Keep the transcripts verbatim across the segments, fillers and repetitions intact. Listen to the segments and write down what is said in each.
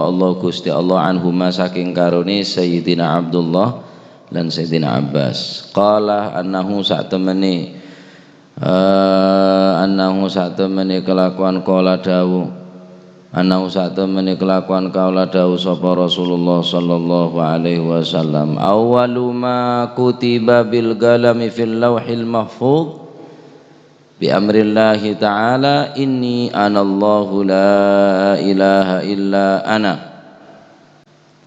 Allah, Gusti Allah, anhuma, saking karone Sayyidina Abdullah lan Sayyidina Abbas. Qala annahu, satemene, eh, annahu, satemene kelakuan, qala, dawu, annahu, satemene kelakuan, qala, dawu sapa Rasulullah sallallahu alaihi wasallam, "Awwalu ma kutiba bil qalami fil lauhil mahfuz bi amrillahi ta'ala, inni anallahu la ilaha illa ana."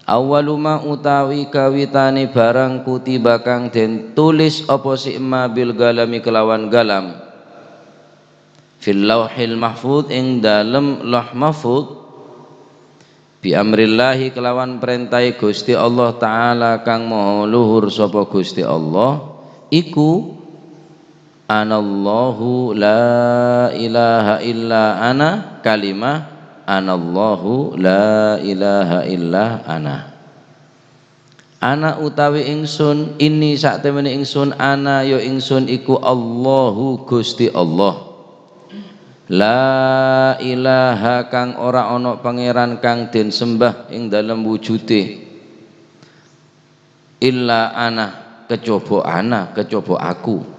Awwalu ma, utawi kawitane barang, kutiba, kang den tulis, apa sè emma, bil qalami, kelawan qalam, fil lauhil mahfuz, ing dalem Lauh Mahfuz, bi amrillahi, kelawan perintahe Gusti Allah Ta'ala kang maha luhur sapa Gusti Allah, iku, "Anallahu la ilaha illa ana," kalimah, "Anallahu la ilaha illa ana." Ana utawi ingsun, inni, satemene ingsun, ana, ya ingsun iku, Allahu, Gusti Allah. La ilaha, kang ora ana pangeran kang den sembah ing dalem wujude, illa ana, kecaba ana, kecaba aku.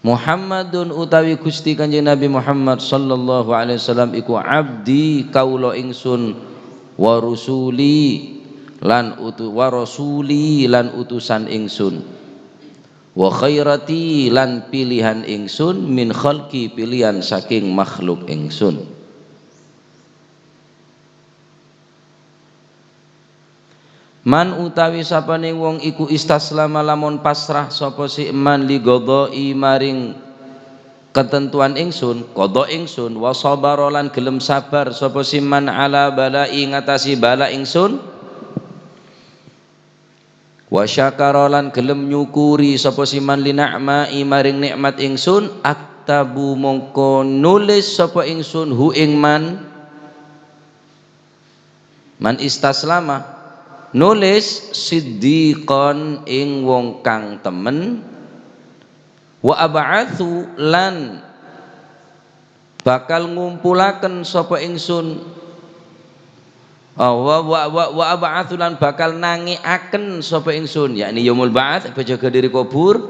Muhammadun, utawi Gusti Kanjeng Nabi Muhammad sallallahu alaihi wasallam iku, abdi, kaula ingsun, wa rusuli, lan utu-, wa rasuli, lan utusan ingsun, wa khairati, lan pilihan ingsun, min khalqi, pilihan saking makhluk ingsun. Man utawi sapane wong iku, istaslama, lamon pasrah sapa si man, li qadha'i, maring ketentuan ingsun, qadha ingsun, wa sabara, lan gelem sabar sapa si man, ala bala'i, ngatasi bala ingsun, wa syakara, lan gelem nyukuri sapa si man, li na'ma'i, maring nikmat ingsun, aktabu, mongko nulis sapa ingsun, hu ing man, Man istaslama, nulis, siddiqan, ing wong kang temmen, wa ab'atsu, lan bakal ngumpulaken sapa ingsun, ah, wa, wa, wa, wa ab'atsu, lan bakal nange'aken sapa ingsun, yakni yaumul ba'ats, berjaga dari kubur,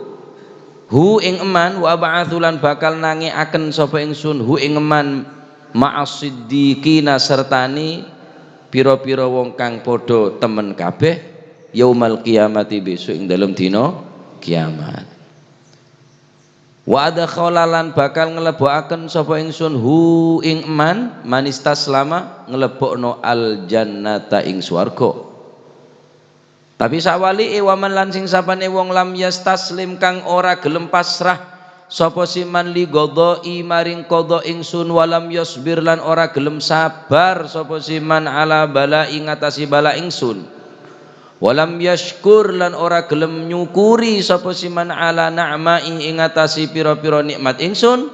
hu ing eman, wa ab'atsu, lan bakal nange'aken sapa ingsun, hu ing eman, ma'as siddiqina, sertane pira-pira wong kang padha temmen kabeh, yaumal qiyamati, besok ing dalem dina kiamat. Wa adkhala, lan bakal ngleboaken sapa ingsun, hu ing eman, man istaslama, nglebokno, al jannata, ing swarga. Tapi sawali'e, wa man, lan sing sapane wong, lam yastaslim, kang ora gelem pasrah sapa si man, li qadha'i, maring qadha ingsun, wa lam yasbir, lan ora gelem sabar sapa si man, ala bala'i, ngatasi bala ingsun, wa lam yashkur, lan ora gelem nyukuri sapa si man, ala na'ma'i, ing atase pira-pira nikmat ingsun,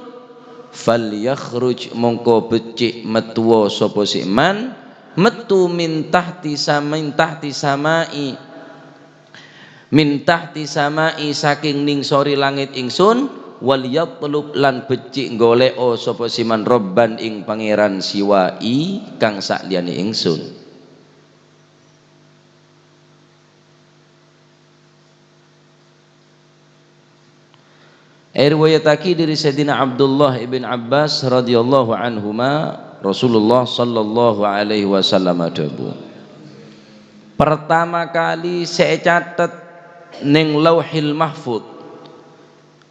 falyakhruj, mongko becik metuwa sapa si man, metu min tahti sa-, min tahti samai, min tahti samai, saking ningsori langit ingsun, wal yatlub, lan becik goleko sapa si man, robban, ing pangeran, siwai, kang saliyane ingsun. Eriwayatake dari Sayyidina Abdullah ibn Abbas radhiyallahu anhuma, Rasulullah sallallahu alaihi wasallam adhabu, pertama kali se ecatet neng Lauhil Mahfud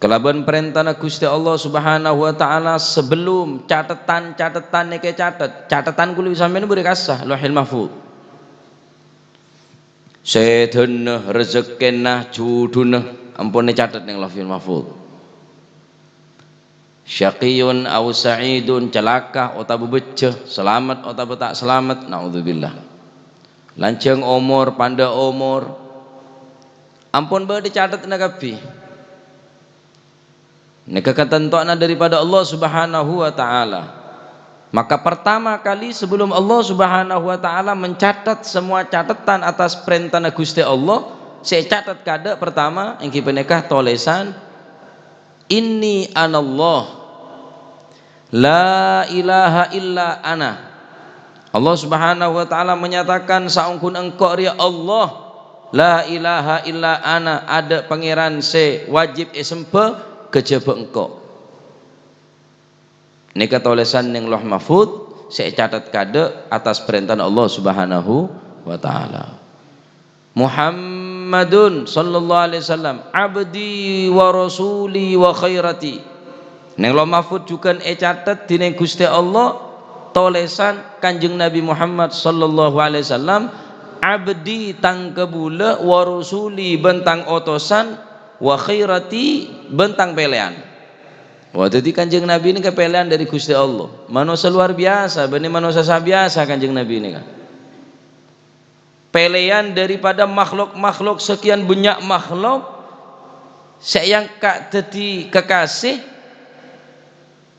kalaban perentana Gusti Allah Subhanahu wa Ta'ala, sebelum catetan-catetan neke catet, catetan kuli sampeyan beri kasa Lauhil Mahfud. Sedana, rezekkena, juduna ampon ecatet neng Lauhil Mahfud. Syaqiyun au sa'idun, calaka otaba bejja, selamet otaba ta' selamet, naudzubillah. Lanjang omor, pandha' omor, ampon badha catetna kabbi. Neka katentoanna daripada Allah Subhanahu wa Ta'ala. Maka pertama kali sebelum Allah Subhanahu wa Ta'ala mencatat semua catatan atas perintahna Gusti Allah, se ecatet kada' pertama enggi paneka tolesan, "Inni anallah, la ilaha illa ana." Allah Subhanahu wa Ta'ala menyatakan, "Saongghuna Engko' rèya Allah, la ilaha illa ana, adâ' pangèran sè wajib èsemba kajhâbhâ Engko'." Nèka tolèsan neng Lauh Mahfud sè ècatet kaadâ' atas parèntana Allah Subhanahu wa Ta'ala. "Muhammadun sallallahu alaihi wasallam, abdi wa rasuli wa khairati." Neng Lauh Mahfud jhughân ècatet dhinèng Ghustè Allah, tolèsan Kanjeng Nabi Muhammad sallallahu alaihi wasallam, "Abdi, tang kabulâ, wa rasuli, bân tang otosan, wa khairati, bân tang pèlèyan." Wah, dhâddhi Kanjeng Nabi nèka pèlèyan dâri Ghustè Allah. Manossa luar biasa, bânnè manossa sa-, biyasa Kanjeng Nabi nèka. Pèlèyan daripada makhluk-makhluk, sakèyan bânnya' makhluk sè èangka' dhâddhi kakasè,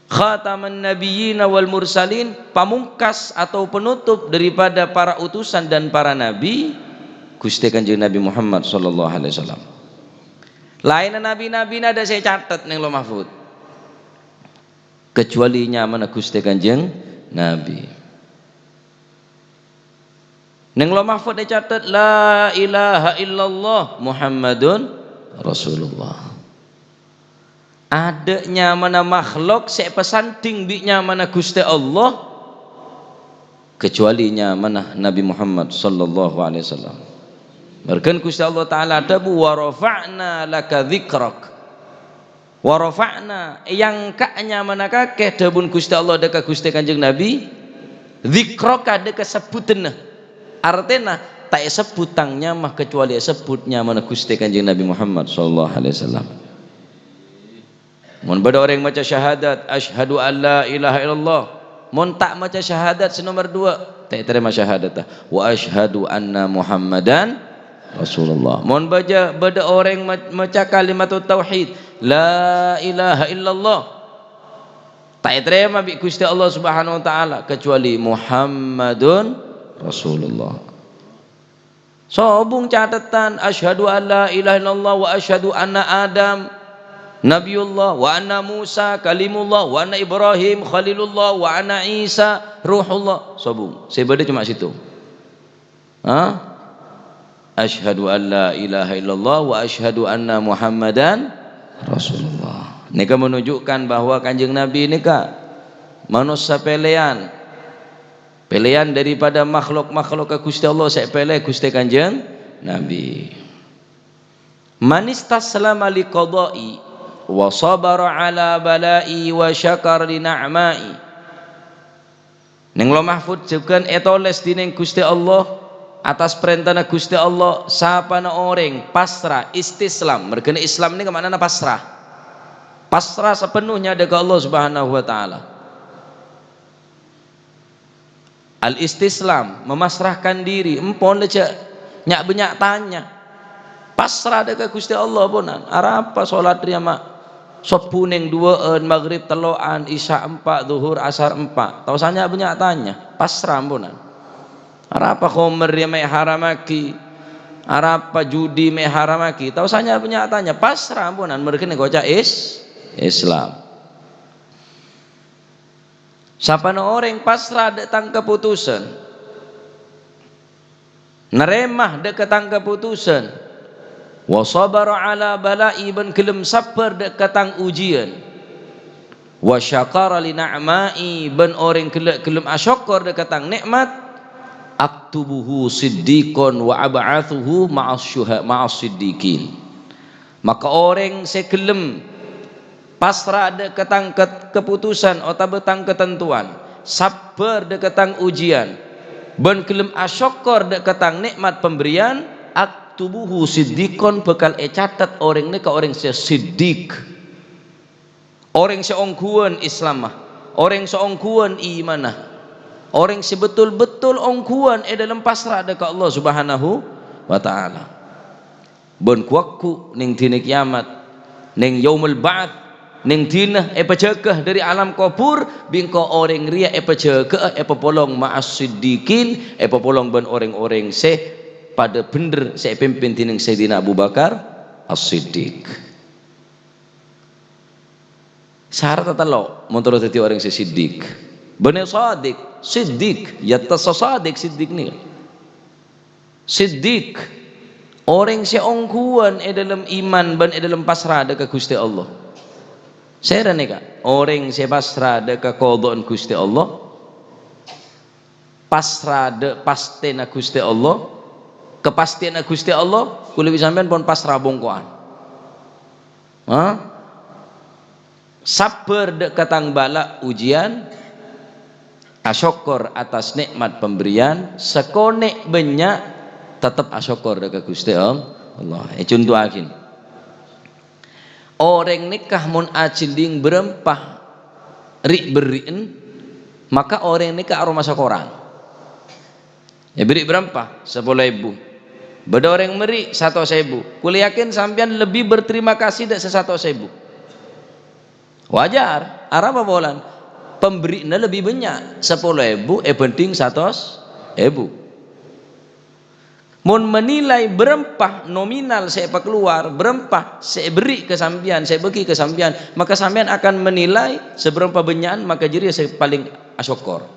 khataman nabiyyina wal mursalin, pamongkas atau penutup daripada para utusan dan para nabi, Ghustè Kanjeng Nabi Muhammad sallallahu alaihi wasallam. Laènna nabi-nabina adâ' sè ècatet neng Lauh Mahfud. Kecuali nyamana Ghustè Kanjeng Nabi. Neng Lauh Mahfud ècatet, "La ilaha illallah Muhammadun Rasulullah." Adâ' nyamana makhluk sè èpasandhing bi' nyamana Ghustè Allah, kecuali nyamana Nabi Muhammad sallallahu alaihi wasallam. Marghâna Ghustè Allah Ta'ala adhâbu, "Wa rafa'na laka dzikrak." "Wa rafa'na," èangka' nyamana kakè, dhâbuna Ghustè Allah dâ' ka Ghustè Kanjeng Nabi, "dzikraka," dâ' ka sebbhudhânna. Artèna, ta' èsebbhut tang nyama kecuali èsebbhut nyamana Ghustè Kanjeng Nabi Muhammad sallallahu alaihi wasallam. Mon bâdâ orèng maca syahadat, "Asyhadu an la ilaha illallah," mon ta' maca syahadat sè nomer duwâ', ta' ètarèma syahadatta. "Wa asyhadu anna Muhammadan Rasulullah." Mon bâjâ-, bâdâ orèng ma-, maca kalimatut tauhid, "La ilaha illallah," ta' ètarèma bi' Ghustè Allah Subhanahu wa Ta'ala, kecuali "Muhammadun Rasulullah." Sobung catetan, "Asyhadu an la ilaha illallah wa asyhadu anna Adam nabiyullah, wa anna Musa kalimullah, wa anna Ibrahim khalilullah, wa anna Isa ruhullah." Sobung. Sè bâdâ coma sèttong. Ha? "Asyhadu an la ilaha illallah wa asyhadu anna Muhammadan Rasulullah." Nèka menunjukkan bahwa Kanjeng Nabi nèka manossa pèlèyan. Pèlèyan daripada makhluk-makhluk ka Ghustè Allah sè èpèlè Ghustè Kanjeng Nabi. "Man istaslama li qada'i wa sabara ala bala'i wa syakara li na'ma'i." Neng Lauh Mahfud jhughân ètolès dhinèng Ghustè Allah, atas parèntana Ghustè Allah, sapana orèng pasra, istislam. Marghâna Islam nèka ma'nana pasra. Pasra sepenuhnya dâ' ka Allah Subhanahu wa Ta'ala. Al-istislam, memasrahkan diri, empon la jhâ' nya'-bânnya' tanya. Pasra dâ' ka Ghustè Allah, ponan. Arapa solat rèya, ma'? Sobbhu neng duwâ'ân, maghrib tello'an, isya empa', dhuhur, asar empa'. Ta' osa nya'-bânnya' tanya. Pasra, ponan. Arapa khomer rèya ma' èharamaghi? Arapa judi ma' èharamaghi? Ta' osa nya'-bânnya' tanya. Pasra, ponan. Marghâna koca' is-, Islam. Sapana orèng pasra dâ' tang kaputusan, narèma dâ' ka tang kaputusan, wa sabara ala bala'i, bân ghellem sabbhâr dâ' ka tang ujiyân, wa syakara li na'ma'i, bân orèng ghellâ' ghellem asokkor dâ' ka tang nè'mat, aktubuhu siddiqan wa ab'atsuhu ma'as syuha-, ma'as siddiqin. Maka orèng sè ghellem pasra dâ' ka tang ket-, kaputusan otabâ tang katantowan, sabbhâr dâ' ka tang ujiyân, bân ghellem asokkor dâ' ka tang nè'mat pemberian, aktubuhu siddiqan, bhâkal ècatet orèng nèka orèng sè siddiq. Orèng sè ongghuwân Islamma, orèng sè ongghuwân imanna, orèng sè betul-betul ongghuwân è dâlem pasra dâ' ka Allah Subhanahu wa Ta'ala. Bân ghu-lagghu neng dina kiyamat, neng yaumul ba'ats, neng dina èpajâgâ dâri alam kobhur, bi' engko' orèng rèya èpajâgâ'â, èpapolong ma'as siddiqin, èpapolong bân orèng-orèng sè padâ bhendher, sè èpimpin dhinèng Sayyidina Abu Bakar As-Siddiq. Sarat tello' mon terro dhâddhi orèng sè siddiq. Bânnè shadiq, siddiq, ya tassa shadiq, siddiq nèka. Siddiq, orèng sè ongghuwân è dhâlem iman bân è dhâlem pasra dâ' ka Ghustè Allah. Sèra nèka, orèng sè pasra dâ' ka qadhâ'ân Ghustè Allah, pasra dâ' pastèna Ghustè Allah, kapastèyanna Ghustè Allah, kulâ bi' sampèyan pon pasra bhungko'an. Ha? Sabbhâr dâ' ka tang bâlâ' ujiân, asokkor atas nè'mat pemberian, sakonè' bânnya' tettep asokkor dâ' ka Ghustè All-, Allah. Èconto'aghi. Orèng nèka mon ajhâlling bârâmpa ri'-berri'en, maka orèng nèka aromasa korang. Èberri' bârâmpa? Sapolo èbu. Bâdâ orèng mèrri' satos èbu. Kulâ yakin sampèyan lebbi berterima kasih dâ' sè satos èbu. Wajar, arapa polana? Pemberi'na lebbi bânnya', sapolo èbu èbhânding satos èbu. Mon menilai bârâmpa nominal sè èpakalowar, bârâmpa sè èberri' ka sampèyan, sè èbâghi ka sampèyan, maka sampèyan akan menilai sabârâmpa bânnya'an maka jârèya sè palèng asokkor.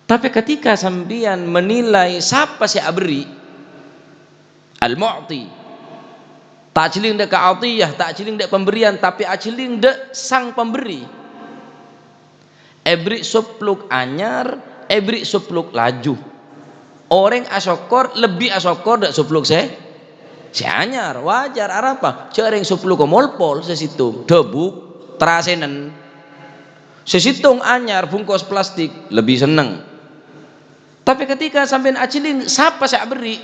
Tapè ketika sampèyan menilai sapa sè aberri', al-mu'ti, ta' ajhâlling dâ' ka atiyah, ta' ajhâlling dâ' pemberian, tapè ajhâlling dâ' sang pemberi. Èberri' soplok anyar, èberri' soplok laju. Orèng asokkor, lebbi asokkor dâ' soplok sè, sè anyar. Wajar, arapa? Jhâ' rèng soplok molpol sè sèttong, dâbuk, trasènen. Sè sèttong anyar bungkos plastik, lebbi senneng. Tapè ketika sampèyan ajhâlling, sapa sè aberri'?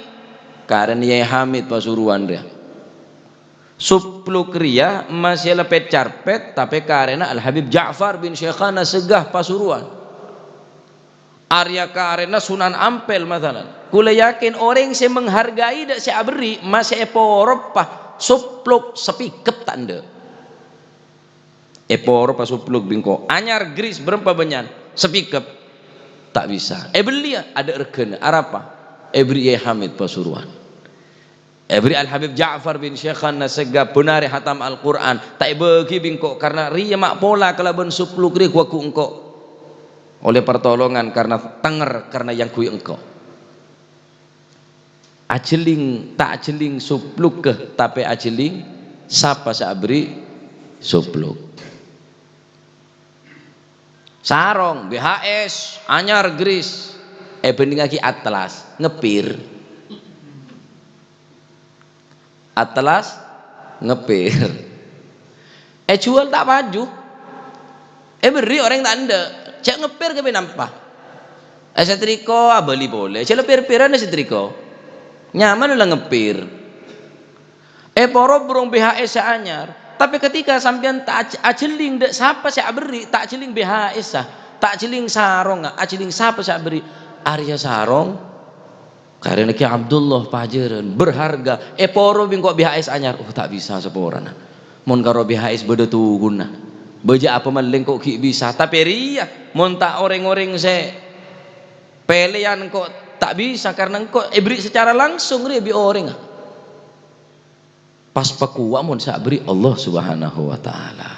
Karèna Yai Hamid Pasuruan rèya. Soplok rèya masè la pèt-carpèt, tapè karèna Al-Habib Ja'far bin Syekhana Segah Pasuruan. Arèya karèna Sunan Ampel, masalan. Kulâ yakin orèng sè menghargai dâ' sè aberri' masè èporoppa soplok sapikep ta' endâ'. Èporoppa soplok bi' engko'. Anyar gris bârâmpa bânnya'an? Sapikep. Ta' bisa. Èbelliyâ? Adâ' règhâna. Arapa? Èberri' Yai Hamid Pasuruan. Èberri' Al-Habib Ja'far bin Syekhana Segah bân arè hatam Al-Qur'an. Ta' èbâghi bi' engko' karna rèya ma' pola kalabân soplok rèya ghu-, ghu engko'. Ollè partolongan karna tèngèr karna èyangghuy engko'. Ajhâlling, ta' ajhâlling soplok, tapè ajhâlling sapa sè aberri' soplok. Sarong, B H S, anyar gris, èbhândhingngaghi Atlas, ngepir. Atlas, ngepir. Èjhuwâl ta' paju. Èberri' orèng ta' endâ'. Jhâ' ngepir ka bân apa? Èsetrika abâli polè. Jhâ' la pir-piran èsetrika. Nyamana la ngepir. Èporo bhurung B H S sè anyar. Tapè ketika sampèyan ta' aj-, ajhâlling dâ' sapa sè aberri', ta' ajhâlling B H S-a, ta' ajhâlling sarongnga, ajhâlling sapa sè aberri'. Arèya sarong. Karèna Kè Abdullah pajhârân, berharga, èporo bi' engko' B H S anyar, oh, ta' bisa saporana. Mon karo B H S bâdâ tughuna. Bâjâ apa malèng ko' ghi' bisa, tapè rèya, mon ta' orèng-orèng sè pèlèyan ko' ta' bisa, karna engko' èberri' secara langsung rèya bi' orèngnga. Pas pakowa mon sè aberri' Allah Subhanahu wa Ta'ala.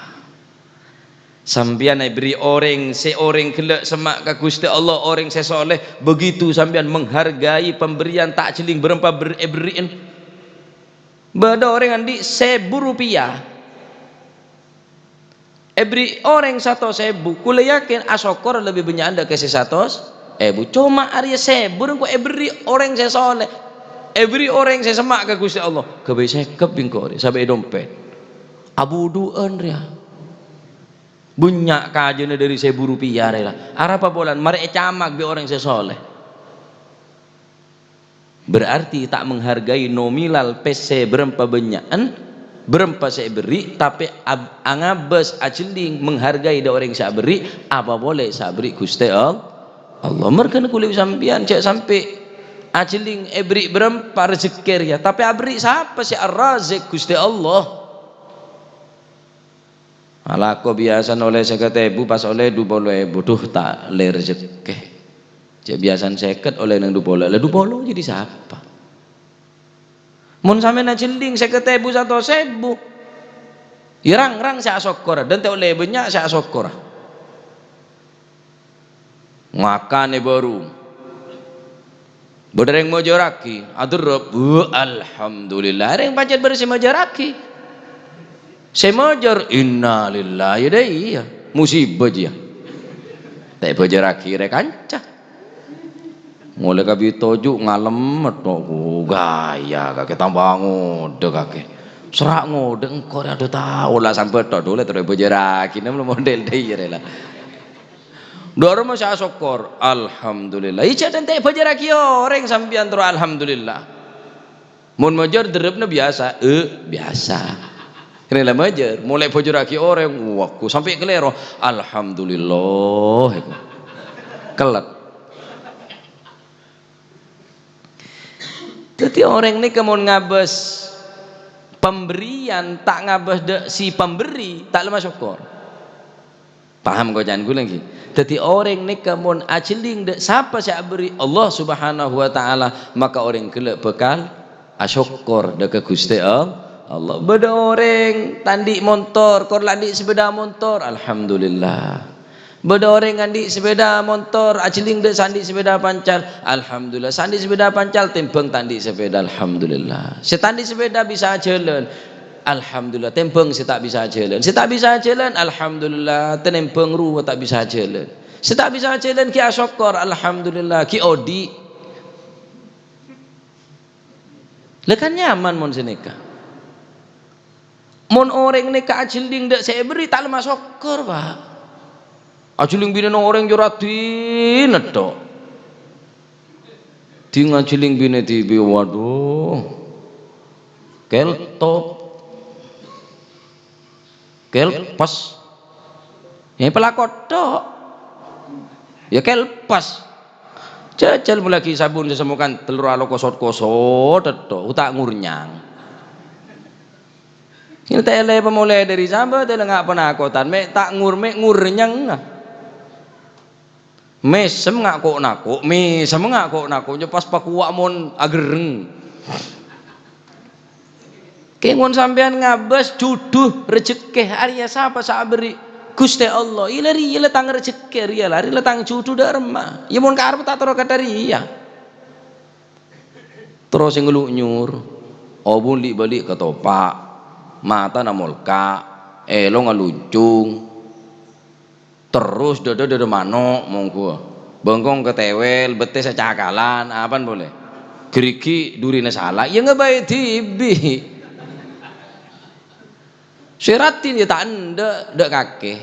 Sampèyan èberri' orèng sè orèng ghellâ' semma' ka Ghustè Allah, orèng sè soleh, begitu sampèyan menghargai pemberian ta' ajhâlling bârâmpa ber-, èberri'en. Bâdâ orèng andi' sèbu rupiah. Èberri' orèng satos èbu, kulâ yakin asokkor lebbi bânnya'an dâ' ka sè satos èbu. Coma arèya sèbu rèng ko' èberri' orèng sè soleh, èberri' orèng sè semma' ka Ghustè Allah. Ghâbây sèket bi' engko' rè, sabâ' è dompèt. Abudhu'ân rèya. Bânnya' kajâna dâri sèbu rupiah rèya. Arapa polana marè ècamak bi' orèng sè soleh. Berarti ta' menghargai nominal pèssè bârâmpa bânnya'an, bârâmpa sè èberri', tapè ab-, angabâs ajhâlling menghargai dâ' orèng sè aberri', apa polè sè aberri' Ghustè All-, Allah. Marghâna kulâ sampèyan jhâ' sampè' ajhâlling èberri' bârâmpa rejekkè rèya, tapè aberri' sapa sè Ar-Razik? Ghustè Allah. Alako biyasana ollè sèket èbu, pas ollè dupolo èbu, duh, ta' lè rejekkè. Jhâ' biyasana sèket ollè neng dupolo, la dupolo jâdiyâ sapa? Mon sampèyan ajhâlling sèket èbu, satos èbu, yâ rang-rang sè asokkor, dhân ta' ollè bânnya' sè asokkor. Ngakan è bâru. Bâdâ rèng majârraghi, aderrep, "Wah, alhamdulillah." Rèng pancèn bâdâ sè majârraghi. Sè majâr, "Innalillah." Iyâ, dâ' iyâ. Musibâ jiyâ. Ta' èbâjârraghi rè kanca. Molaè kabit toju' ngalem metto, gaya kakè tamba ngodâ kakè. Sera' ngodâ engko' rè, adhu ta' ola sambet tok dulè terro èbâjârraghi, nem model dâ' iyâ rè la. Dâ' remma sè asokkor, alhamdulillah. Ijâ dântè' bâjârraghi orèng sampèyan terro alhamdulillah. Mon majâr derrepna biyasa, eh, biyasa. Kènè la majâr, molaè bâjârraghi orèng, wah, sampè' kalèro, alhamdulillah, iku. Kellet. Dâddhi orèng nèka mon ngabâs pemberian, ta' ngabâs dâ' si pemberi, ta' lem asokkor. Paham koca'an kaulâ, ngghi? Dâddhi orèng nèka mon ajhelling dâ' sapa sè aberri', Allah Subhanahu wa Ta'ala, maka orèng ghellâ' bhâkal asokkor dâ' ka Ghustè All-, Allah. Bâdâ orèng ta' andi' montor, kor la andi' sepeda montor, alhamdulillah. Bâdâ orèng andi' sepeda montor, ajhelling dâ' sè andi' sepeda pancal, alhamdulillah. Sè andi' sepeda pancal, tèmbhâng ta' andi' sepeda, alhamdulillah. Sè ta' andi' sepeda bisa ajhâlân, alhamdulillah. Tèmbhâng sè ta' bisa ajhâlân. Sè ta' bisa ajhâlân, alhamdulillah. Tèmbhâng rowa ta' bisa ajhâlân. Sè ta' bisa ajhâlân ghi' asokkor, alhamdulillah, ghi' odi'. La kan nyaman mon sanèka. Mon orèng nèka ajhelling dâ' sè èberri', ta' lem asokkor, Pak. Ajhelling binèna orèng jâ' raddhin netto. Ding ajhelling binè dhibi', waduh. Keltop. Kelpas. Yâ, pelakot tok. Yâ, kelpas. Jhâjhâl molè ghi' sabun sè semmokan tello alo kosot-kosot tok, ta' ngurnyang. Ngèntèlè pamolè dâri sambâ' tèlè nga' panakotan, mè' ta' ngur-, mè' ngurnyang. Mèsem nga' ko'-nako', mèsem nga' ko'-nako', nyè pas pakowa' mon agerreng. Kèng mon sampèyan ngabâs jhudhu rejhekkè, arèya sapa sè aberri'? Ghustè Allah. Iyâ la rèya la tang rejhekkè, rèya la, rèya la tang jhudhu dâ' remma. Yâ mon karep ta' terro ka dâri iyâ. Terro sè ngelu' nyur, obung li'-bâli' katopa', matana molka', èlongnga luncung. Terros dâdâ dâdâ mano', mongghu. Bengkong katèwèl, bettèssa cakalan, apana polè? Ghârighi' durina sala, yâ ngabâi dhibi'. Sè raddhin yâ ta' endâ', dâ' kakè.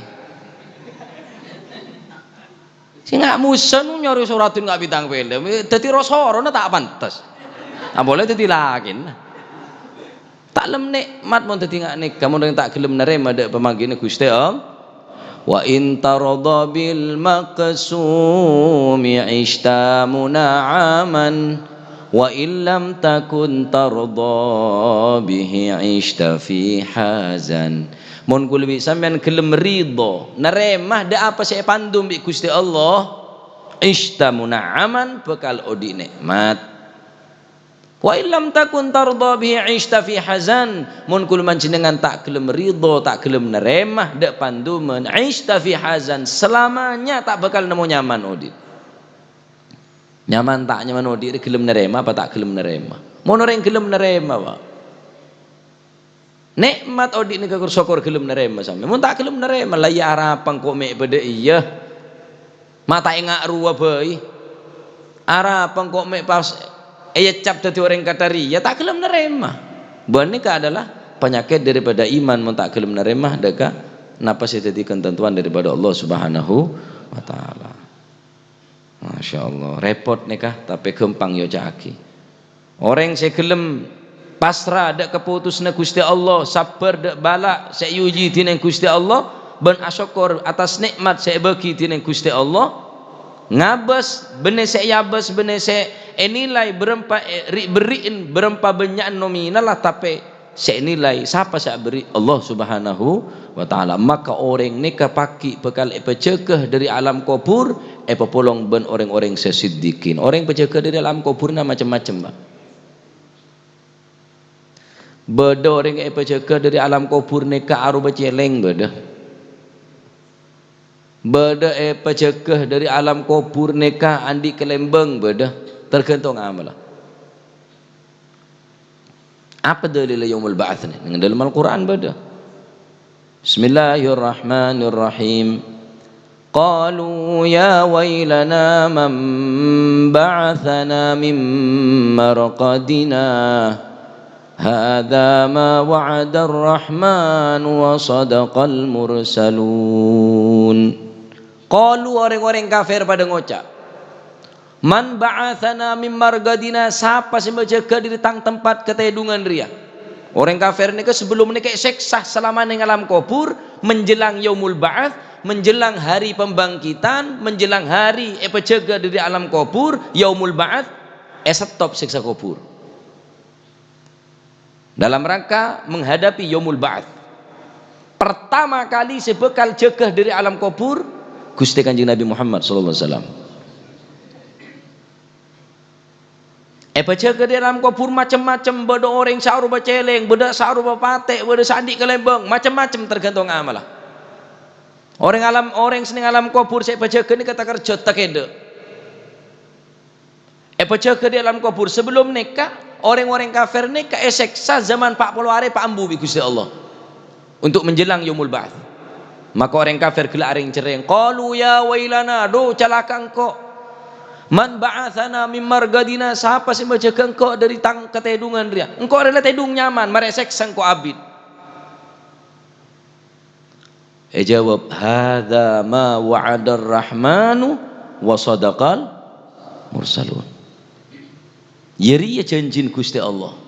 Sè nga' mosa nu nyarè sè raddhin nga' bintang film, dâddhi ro-sorona ta' pantes. Apolè dâddhi lakèna. Ta' lem nè'mat mon dâddhi nga' nèka, mon orèng ta' ghellem narèma dâ' pamangghina Ghustè Allah. "Wa in tardha bil maqsumi 'ishta muna'aman, wa in lam takun tardha bihi 'ishta fi hazan." Mon kaulâ bi' sampèyan ghellem ridho, narèma dâ' apa sè èpandum bi' Ghustè Allah, 'ishta muna'aman, bhâkal odi' nè'mat. "Wa in lam takun tardha bihi 'ishta fi hazan." Mon kaulâ panjhennengngan ta' ghellem ridho, ta' ghellem narèma dâ' panduman, 'ishta fi hazan, salamanya ta' bhâkal nemmo nyaman odi'. Nyaman ta' nyaman odi' rè ghellem narèma apa ta' ghellem narèma? Mon orèng ghellem narèma, Pak. Nè'mat odi' nèka kor-sokor ghellem narèma sampè'. Mon ta' ghellem narèma, la iyâ arapa engko' mè' bâdâ iyâ. Ma' ta' enga' rowa bhâi. Arapa engko' mè' pas èeccap dâddhi orèng kathâriyâ, ta' ghellem narèma. Bân nèka adalah panyakèt daripada iman, mon ta' ghellem narèma dâ' ka napa sè dâddhi katantowan daripada Allah Subhanahu wa Ta'ala. Masya Allah, rèpot nèka, tapè ghâmpang èoca'aghi. Orèng sè ghellem pasra dâ' kapotosanna Ghustè Allah, sabbhâr dâ' bâlâ' sè èojhi dhinèng Ghustè Allah, bân asokkor attas nè'mat sè èbâghi dhinèng Ghustè Allah, ngabâs bânnè sè èabâs, bânnè sè ènilai bârâmpa è-, ri'-, berri'en, bârâmpa bânnya'en nominalla, tapè sè ènilai sapa sè aberri'? Allah Subhanahu wa Ta'ala. Maka orèng nèka pagghi' bhâkal èpajâgâ dâri alam kobhur, èpapolong bân orèng-orèng sè siddiqin. Orèng pajâgâ dâri alam kobhurna macem-macem, Pak. Bâdâ orèng èpajâgâ dâri alam kobhur nèka aropa cèlèng, bâdâ. Bâḍâ èpajâgâ ḍâri alam kobhur nèka anḍi' kalèmbâng bâḍâ, tergantung amalla. Apa dalilla yaumul ba'ats nè? Neng ḍâlem Al-Qur'an bâḍâ. Bismillahirrahmanirrahim. Qalu ya wailana man ba'atsana min marqadina. Hadza ma wa'adar rahmanu wa shadaqal mursalun. Qalu, orèng-orèng kafir paḍâ ngoca', "Man ba'atsana min marqadina, sapa sè majâgâ ḍâri tang tempat katèḍungan rèya?" Orèng kafir nèka sabellum nèka èsèksa salamana neng alam kobhur, menjelang yaumul ba'ats, menjelang hari pembangkitan, menjelang hari èpajâgâ ḍâri alam kobhur, yaumul ba'ats, èsettop sèksa kobhur. Dalam rangka menghadapi yaumul ba'ats. Pertama kali sè bhâkal jâgâ ḍâri alam kobhur, Ghustè Kanjeng Nabi Muhammad sallallahu alaihi wasallam. Èpajâgâ ḍâri alam kobhur macem-macem, bâḍâ orèng sè aropa cèlèng, bâḍâ sè aropa patè', bâḍâ sè anḍi' kalèmbâng, macem-macem tergantung amalla. Orèng alam, orèng sè neng alam kobhur sè èpajâgâ nèka takerjhât takeḍḍâ'. Èpajâgâ ḍâri alam kobhur. Sabellum nèka, orèng-orèng kafir nèka èsèksa zaman pa' polo arè pa' ambu bi' Ghustè Allah untuk menjelang yaumul ba'ats. Maka orèng kafir ghellâ' arèng-cerrèng, "Qalu ya wailana, ḍu calaka' engko'! Man ba'atsana min marqadina, sapa sè majâgâ engko' ḍâri tang katèḍungan rèya? Engko' rèya la tèḍung nyaman, marè èsèksa engko' abit." Èjâwâb, "Hadza ma wa'adar rahmanu wa shadaqal mursalun." Iyâ rèya jhânjhina Ghustè Allah.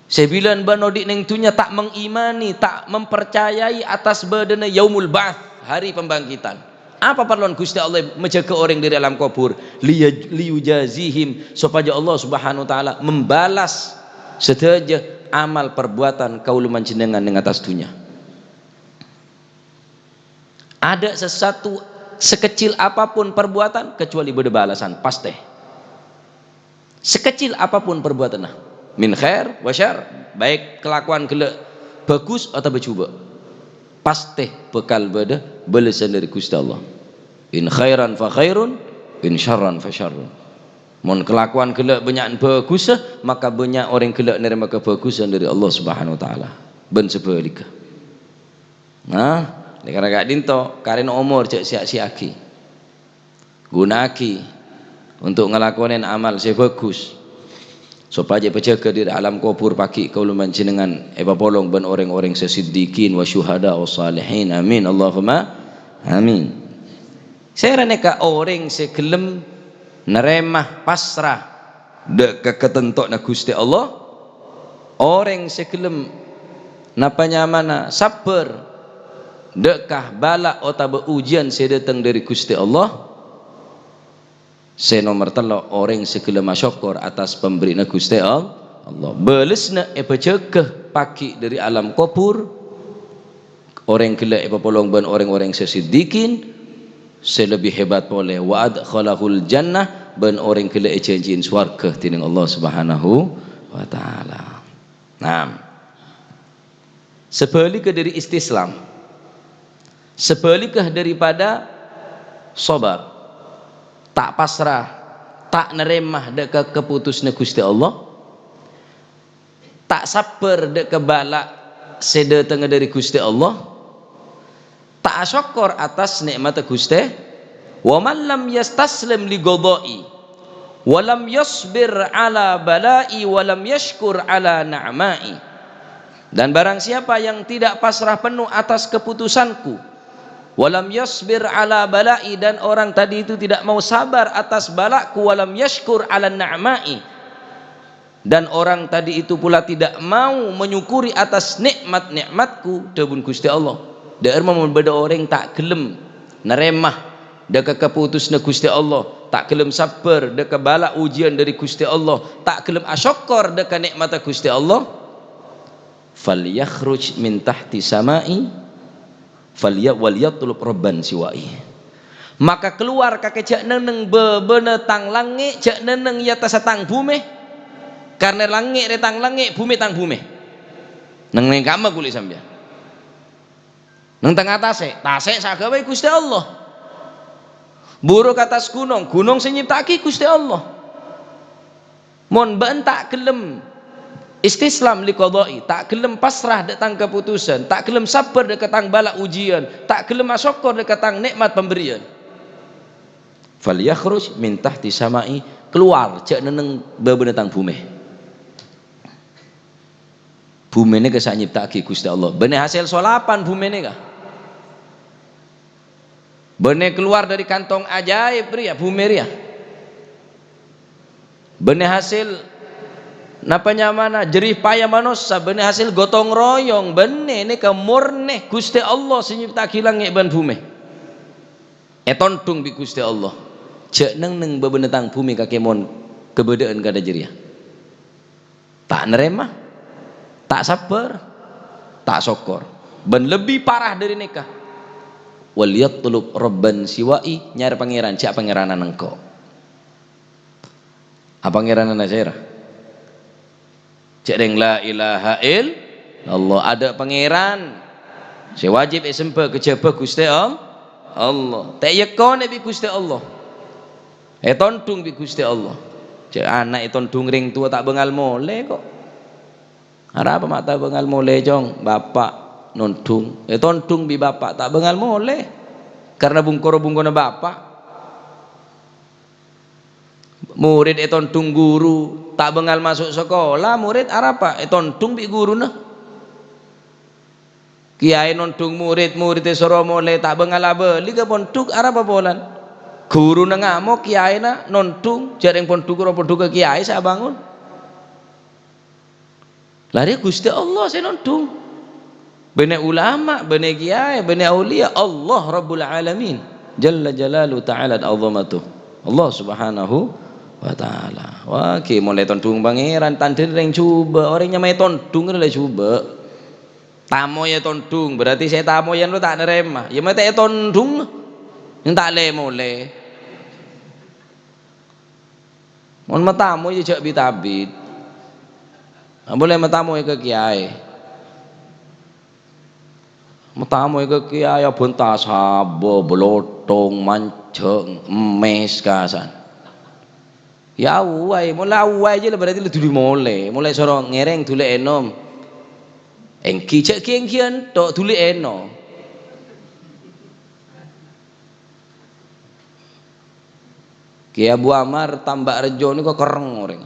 Sè bilân bân oḍi' neng dhunnya ta' mengimani, ta' mempercayai atas bâḍâna yaumul ba'ats, hari pembangkitan. Apa parlona Ghustè Allah majâgâ orèng ḍâri alam kobhur? Liya-, liyujazihim, sopajâ Allah Subhanahu wa Ta'ala membalas sadhâjâ amal perbuatan kaulâ panjhennengngan neng attas dhunnya. Ada sesuatu sekecil apapun perbuatan kecuali bâḍâ balasan, pastè. Sekecil apapun perbuatanna, min khair wa syarr, baik kelakuan ghellâ' bhâghus otabâ jhubâ', pastè bhâkal bâḍâ bâlessan ḍâri Ghustè Allah. In khairan fa khairun, in syarran fa syarrun. Mon kelakuan ghellâ' bânnya'an bhâghussa, maka bânnya' orèng ghellâ' narèma kabhâghussan ḍâri Allah Subhanahu wa Ta'ala. Bân sabhâligghâ. Nah, lèkara ka'ḍinto, karèna omor jhâ' siya-siya'aghi. Ghuna'aghi untuk ngalakonè amal sè bhâghus, sopajâ èpajâgâ ḍâri alam kobhur pagghi' kaulâ panjhennengngan èpapolong bân orèng-orèng sè siddiqin wa syuhada wa shalihin. Amin, Allahumma amin. Sèra nèka orèng sè ghellem narèma pasra ḍâ' ka katantowanna Ghustè Allah, orèng sè ghellem napa nyamana sabbhâr ḍâ' ka bâlâ' otabâ ujiyân sè ḍâteng ḍâri Ghustè Allah. Sè nomer tello', orèng sè ghellem asokkor attas pambherri'anna Ghustè Al-, Allah. Bâlessanna èpajâgâ pagghi' ḍâri alam kobhur. Orèng ghellâ' èpapolong bân orèng-orèng sè siddiqin, sè lebbi hebat polè, "Wa adkhalahul jannah," bân orèng ghellâ' èjhânjhiyân sowarghâ dening Allah Subhanahu wa Ta'ala. Nah, sabhâligghâ ḍâri istislam, sabhâligghâ daripada sabar, ta' pasra, ta' narèma ḍâ' ka kapotosanna Ghustè Allah, ta' sabbhâr ḍâ' ka bâlâ' sè ḍâtengnga ḍâri Ghustè Allah, ta' asokkor attas nè'matta Ghustè, "Wa man lam yastaslim li qadha'i, wa lam yasbir 'ala bala'i, wa lam yashkur 'ala na'ma'i." Dan barang siapa yang tidak pasrah penuh atas keputusanku, "Wa lam yasbir 'ala bala'i," dan orang tadi itu tidak mau sabar atas bâlâ'ku, "wa lam yashkur 'ala na'ma'i," dan orang tadi itu pula tidak mau menyukuri atas nikmat-nikmatku, dhâbuna Ghustè Allah. Ḍâ'âr mon bâḍâ orèng ta' ghellem narèma ḍâ' ka kapotosanna Ghustè Allah, ta' ghellem sabbhâr ḍâ' ka bâlâ' ujiyân ḍâri Ghustè Allah, ta' ghellem asokkor ḍâ' ka nikmatta Ghustè Allah, "Falyakhruj min tahti sama'i, falya-, walyatlub rabban siwa'i." Maka kalowar kakè jhâ' neng-enneng bâbâna tang langngè', jhâ' neng-enneng è attassa tang bhumè, karna langngè' rè tang langngè', bhumè tang bhumè. Neng-enneng kamma kulâ sampèyan. Neng tengnga tasè', tasè' sè aghâbây Ghustè Allah. Buru ka attas ghunong, ghunong sè nyèpta'aghi Ghustè Allah. Mon bâ'na ta' ghellem istislam li qadha'i, ta' ghellem pasra dâ' tang kaputusan, ta' ghellem sabbhâr dâ' ka tang bâlâ ujiyân, ta' ghellem asokkor dâ' ka tang nè'mat pambherriyân, "Falyakhruj min tahti sama'i," kalowar jhâ' neng-enneng bâbâna tang bhumè. Bhumè nèka sè anyèpta'aghi Ghustè Allah. Bânnè hasèl solapan bhumè nèka. Bânnè kalowar dâri kantong ajaib rèya, bhumè rèya. Bânnè hasèl, napa nyamana, jerih payah manossa, bânnè hasèl gotong royong, bânnè nèka mornè Ghustè Allah sè nyèpta'aghi langngè' bân bhumè. Ètondhung bi' Ghustè Allah. Jhâ' neng-enneng bâbâna tang bhumè kakè mon kabâdâ'ân kadhâ' jârèya. Ta' narèma, ta' sabbhâr, ta' sokkor. Bân lebbi parah dâri nèka, "Wal yatlub rabban siwa'i," nyarè pangèran, jhâ' pangèranna engko'. A pangèranna sèra? Jhâ' rèng la ilaha illallah, adâ' pangèran sè wajib èsembhâ kajhâbhâ Ghustè All-, Allah. Ta' èkonè' bi' Ghustè Allah. Ètondhung bi' Ghustè Allah. Jhâ' ana' ètondhung rèng towa ta' bângal molè, ko'. Arapa ma' ta' bângal molè, Cong? Bapa' nondhung. Ètondhung bi' bapa' ta' bângal molè. Karna bungkoro-bungkona bapa'. Morèd ètondhung ghuru, ta' bângal maso' sakola, morèd arapa? Ètondhung bi' ghuruna. Kèyaè nondhung morèd, morèd èsoro molè, ta' bângal abâli ka pondhuk, arapa polana? Ghuruna ngamok, kèyaèna nondhung, jhâ' rèng pondhuk rowa pondhughâ kèyaè sè abângon. Larè Ghustè Allah sè nondhung. Bânnè ulama, bânnè kèyaè, bânnè auliya, Allah Rabbul Alamin. Jalla Jalaluhu Ta'ala Azamatuh. Allah Subhanahu wa Ta'ala. Wah, ghi' molè tondhung Pangèran, tandhâna rèng jhubâ', orèng nyamaè tondhung rèya jhubâ'. Tamoy ètondhung, berarti sè tamoyan lo ta' narèma. Ya mate ètondhung, yang ta' lè-molè. Mon matamoy jhâ' bit-abit. Ambu lè matamoy ka kèyaè. Matamoy ka kèyaè abhânta saba, bâlâthong, manjhâng, emmès kasan. Ya awway, mon la awway jâ la berarti la dhuli molè. Molè soro ngèrèng dhuli ènom. Èngghi jhâ' ghi-èngghiyan tok dhuli ènom. Kè Abu Amar Tambak Rejo nèko kerrèng orèng.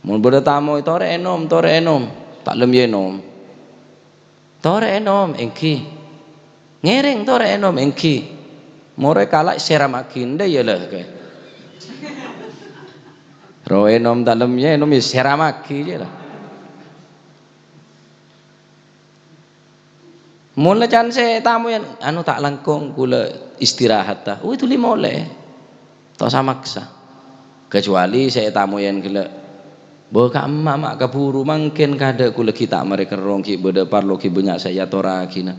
Mon bâdâ tamoy, "Torè ènom, torè ènom." Ta' lem ya ènom. "Torè ènom, èngghi." "Ngèrèng torè ènom, èngghi." Morè kala' sèramaghi, "Endâ' ya la, kè." Ro ènom ta' lem ya ènom ya sèramaghi jâ la. Mon la can sè tamoyan, "Anu ta' langkong, kaulâ istirahat, ta." Wèh, dhuli molè. Ta' osa maksa. Kecuali sè tamoyan ghellâ', "Bâ, ka'emma, ma' kabhuru, mangkèn kadâ' kaulâ ghi' ta' marè kerrong, ghi' bâdâ parlo, ghi' bânnya' sè èatorraghina.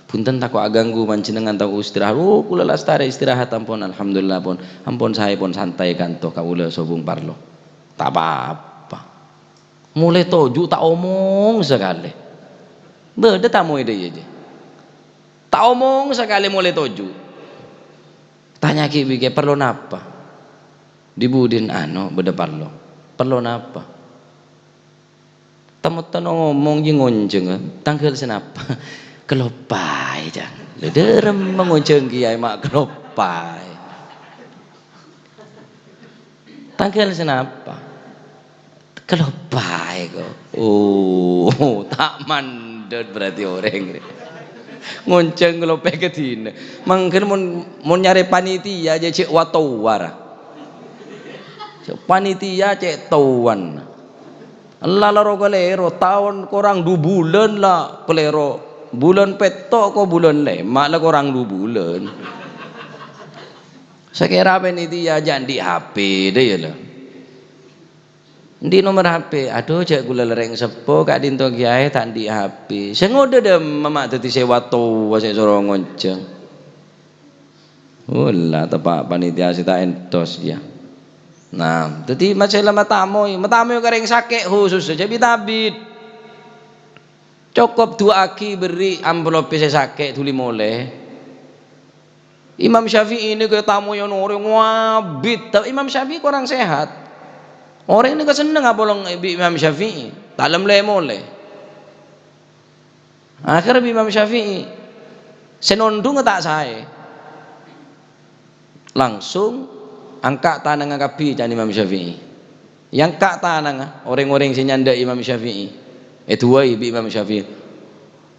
Bhunten tako' aghânggu panjhennengngan, tako' istirahat." "Oh, kaulâ lastarè istirahat, ampon, alhamdulillah, pon. Ampon saè, pon, santai kanto kaulâ sobung parlo." Ta' pa-apa. Molè toju' ta' omong sakalè. Bâdâ tamoy dâ' iyâ jâ. Ta' omong sakalè molè toju'. Tanya'aghi bi' kè, "Parlo napa?" "Dhi-budhina anu, bâdâ parlo." "Parlo napa?" "Tem-otemma ngomong jâ ngonjhângnga, tangghâl sanapa?" "Kaloppaè, Cang." Lè, dhâremma ngonjhâng kèyaè ma' kaloppaè. "Tangghâl sanapa?" "Kaloppaè, ko'." Oh, ta' mandhât berarti orèng rè. Ngonjhâng kaloppaè kadhinna. Mangkèn mon, mon nyarè panitia jâ cè' wa-towa ra. Panitia cè' towan. Ella la ro-kalèro, taon korang du bulân la kalèro. Bulân pètto' ko bulân lèma' la korang du bulân. Sakèra panitia jâ' andi' H P, dâ' iyâ la. Andi' nomer H P? Adhu, jâ' kaulâ la rèng seppo, ka'dinto kèyaè ta' andi' H P. Sè ngodâ dâ' emma ma' dhâddhi sè wa-towa sè soro ngonjhâng. Ola, teppa' panitia sè ta' entos, ya. Nah, dhâddhi masalah matamoy, matamoy ka rèng sakè' khusus jâ' bit-abit. Cokop du'aaghi, berri' amplope se sake' dhuli mole. Imam Syafi'i nèko tamoyan orèng abit, ta-, Imam Syafi'i korang sehat. Orèng nèko senneng apolong bi' Imam Syafi'i, ta' lem-lem mole. Akhir bi' Imam Syafi'i, se nondhungnga ta' sae. Langsung angka' tanangnga kabbhi, ca'na Imam Syafi'i. Èangka' tanangnga orèng-orèng se nyandhâ' Imam Syafi'i. Èdu'ai bi' Imam Syafi'i,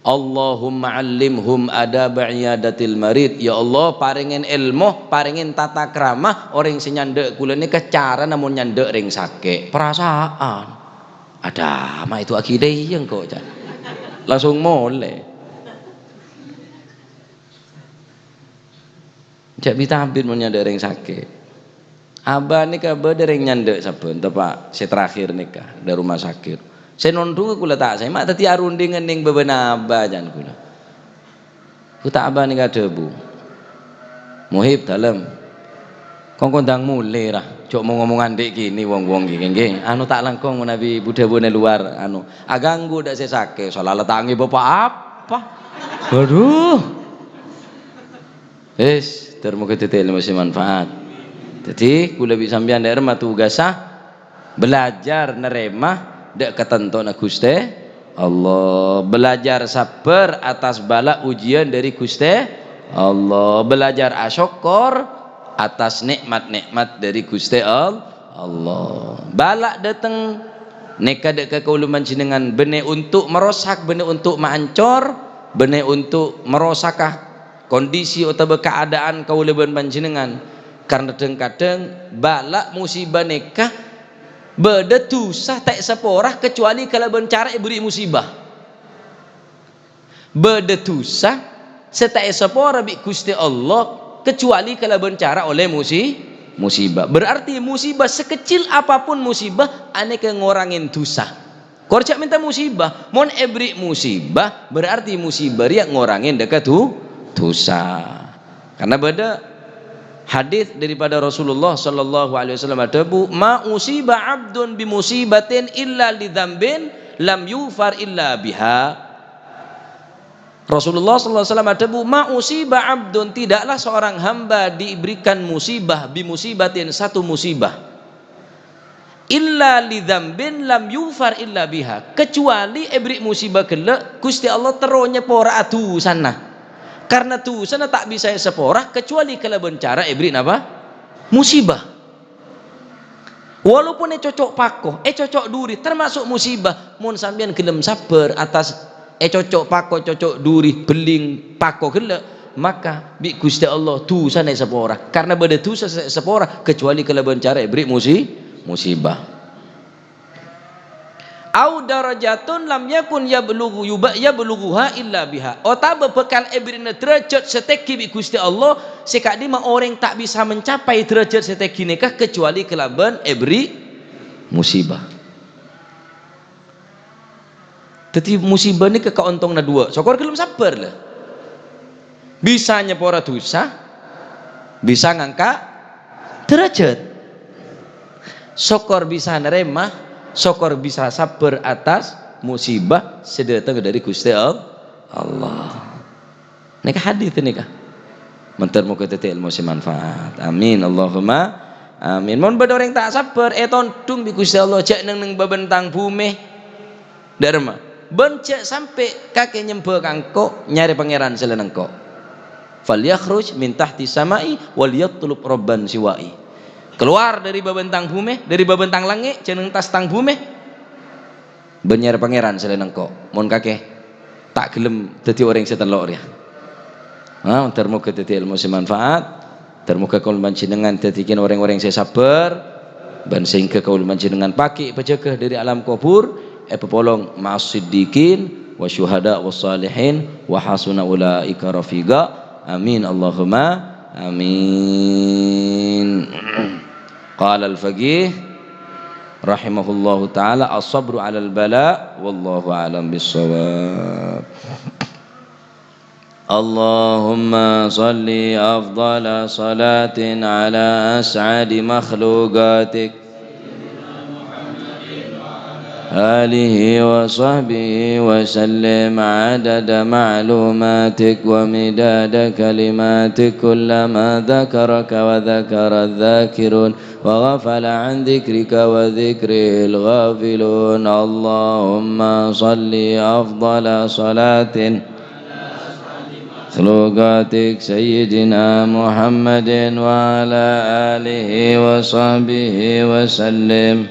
"Allahumma 'allimhum adaba 'iyadatil marid." Ya Allah, parèngè èlmo, parèngè tata krama orèng se nyandhâ' kaulâ nèka carana mon nyandhâ' rèng sake'. Perasaan. Ada ma' itu agidai engko', ca'na. Langsung mole. Ja' bit-abit mon nyandhâ' rèng sake'. Abah nèka bâdâ rèng nyandhâ' sabbhân, tepa' se terakhir nèka, dâ' rumah sakit. Se nondhungnga kaulâ ta' sae, ma' daddi arundhingan neng bâbâna abah, ca'na kaulâ. Gu ta' abah nèka adhâbu, "Muhib, dâlem. Kongkon dâng mole, ra. Jo' mo-ngomong andhi' kene wong-wong ghi, ngghi. Anu ta' langkong manabi bu-dhâbuna luar, anu, aganggu dâ' se sake', sala la ta' ngeba pa-apa." Waduh. Wis, ter-moga daddi ilmu se manfaat. Daddi, kaulâ bi' sampèyan dâ' remma tugasa belajar narèma dâ' katantona Guste Allah, belajar sabbhâr atas bala ujian dâri Guste Allah, belajar asokkor atas nikmat-nikmat dâri Guste Al-, Allah. Bala dâteng nèka dâ' ka kaulâ panjhennengngan, bânnè onto' marosak, bânnè onto' maancor, bânnè onto' marosaka kondisi otabâ kaadaan kaulâ bân panjhennengngan. Karna dhâng-kadhâng bala musibah nèka bâdâ dhusa ta' èsapora kacobâli kalabân cara èberri' musibah. Bâdâ dhusa se ta' èsapora bi' Guste Allah kacobâli kalabân cara olle musi-, musibah. Berarti musibah sekecil apapun musibah, anèka ngorangè dhusa. Kor ja' mènta musibah. Mon èberri' musibah, berarti musibah rèya ngorangè dâ' ka du-, dhusa. Karena bâdâ hadis daripada Rasulullah sallallahu alaihi wasallam adhâbu, "Ma usiba abdun bi musibatin illa li dzambin lam yughfar illa biha." Rasulullah sallallahu alaihi wasallam adhâbu, "Ma usiba abdun," tidaklah seorang hamba diberikan musibah, bi musibatin, satu musibah. "Illa li dzambin lam yughfar illa biha," kecuali èberri' musibah ghellâ', Guste Allah terro nyapora dhusana. Karna dhusana ta' bisa èsapora kecuali kalabân cara èberri' napa? Musibah. Walaupun ècoco' pako, ècoco' duri, termasuk musibah. Mon sampèyan gelem sabbhâr atas ècoco' pako, coco' duri, bellèng pako ghellâ', maka bi' Guste Allah dhusana èsapora. Karna bâdâ dhusa se èsapora kecuali kalabân cara èberri' musi-, musibah. "Au darajatun lam yakun yablughu yuba-, yablughuha illa biha." Otabâ bhâkal èberri'na dârâjhât se tèngghi bi' Guste Allah, se ka'dimma orèng ta' bisa mencapai dârâjhât se tèngghi nèka kecuali kalabân èberri' musibah. Daddi, musibah nèka kaontongna duwâ'. Sokor gelem sabbhâr, la. Bisa nyapora dhusa, bisa ngangka' dârâjhât. Sokor bisa narèma, sokor bisa sabbhâr atas musibah se dâteng dâri Guste Al-, Allah. Nèka hadis nèka. Mènter moga daddi ilmu se manfaat. Amin. Allahumma amin. Mon bâdâ orèng ta' sabbhâr, ètondhung bi' Guste Allah, ja' neng-neng bâbântang bhumè. Dâ' remma. Bân ja' sampè' kakè nyembhâ ka engko', nyarè Pangèran salaèn engko'. "Falyakhruj min tahti sama'i wal yatlub rabban siwa'i." Keluar dâri bâbântang bhumè, dâri bâbântang langngè', ja' neng attas tang bhumè. Bân nyarè Pangèran salaèn engko'. Mon kakè ta' gelem daddi orèng se tello' rèya. Ha, ter-moga daddi ilmu se manfaat. Ter-moga kaulâ panjhennengngan daddi kèng orèng-orèng se sabbhâr, bân sehingga kaulâ panjhennengngan paghi' pajâgâ dâri alam kobhur, èpapolong ma'as siddiqin, wa syuhada, wa shalihin, wa hasuna ulaika rafiqa. Amin, Allahumma amin. Qala al-faqih rahimahullahu ta'ala, "As-sabru 'alal bala', wallahu a'lam bis-shawab." Allahumma shalli afdhala shalatin 'ala as'adi makhluqatik. آله وصحبه وسلم عدد معلوماتك ومداد كلماتك، كلما ذكرك وذكر الذاكرون وغفل عن ذكرك وذكره الغافلون. اللهم صل أفضل صلاة مخلوقاتك سيدنا محمد وعلى آله وصحبه وسلم.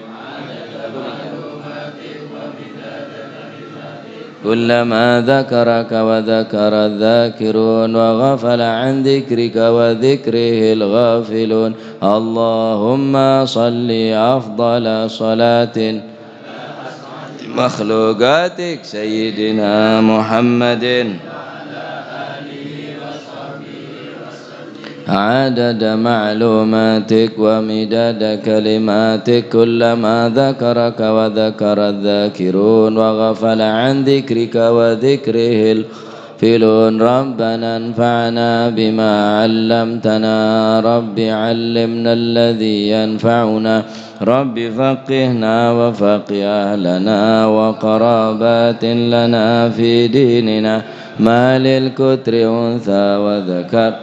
كلما ذكرك وذكر الذاكرون وغفل عن ذكرك وذكره الغافلون. اللهم صل أفضل صلاة مخلوقاتك سيدنا محمد عدد معلوماتك ومداد كلماتك، كلما ذكرك وذكر الذاكرون وغفل عن ذكرك وذكره الغافلون. ربنا انفعنا بما علمتنا، رب علمنا الذي ينفعنا، رب فقهنا وفقه أهلنا وقرابات لنا في ديننا، ما للكتر أنثى وذكر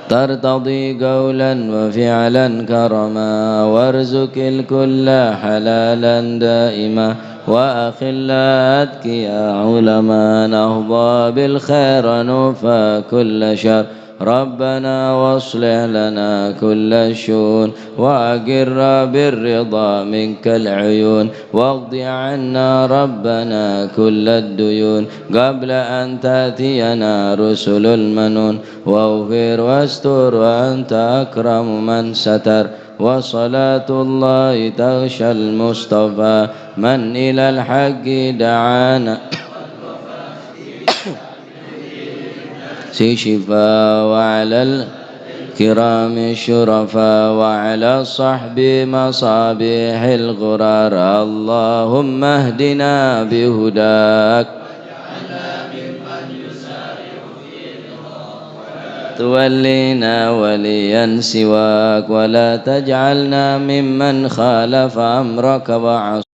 ترتضي قولا وفعلا كرما، وارزق الكل حلالا دائما، وأخلاء أتقياء علما، نحظى بالخير نوفى كل شر. ربنا واصلح لنا كل الشؤون، وأقر بالرضا منك العيون، واقض عنا ربنا كل الديون، قبل أن تأتينا رسل المنون، واغفر واستر وأنت أكرم من ستر، وصلاة الله تغشى المصطفى من إلى الحق دعانا. سي شفا وعلى الكرام الشرفاء وعلى الصحب مصابيح الغرار. اللهم اهدنا بهداك، تولينا وليا سواك، ولا تجعلنا ممن خالف أمرك وعصاك.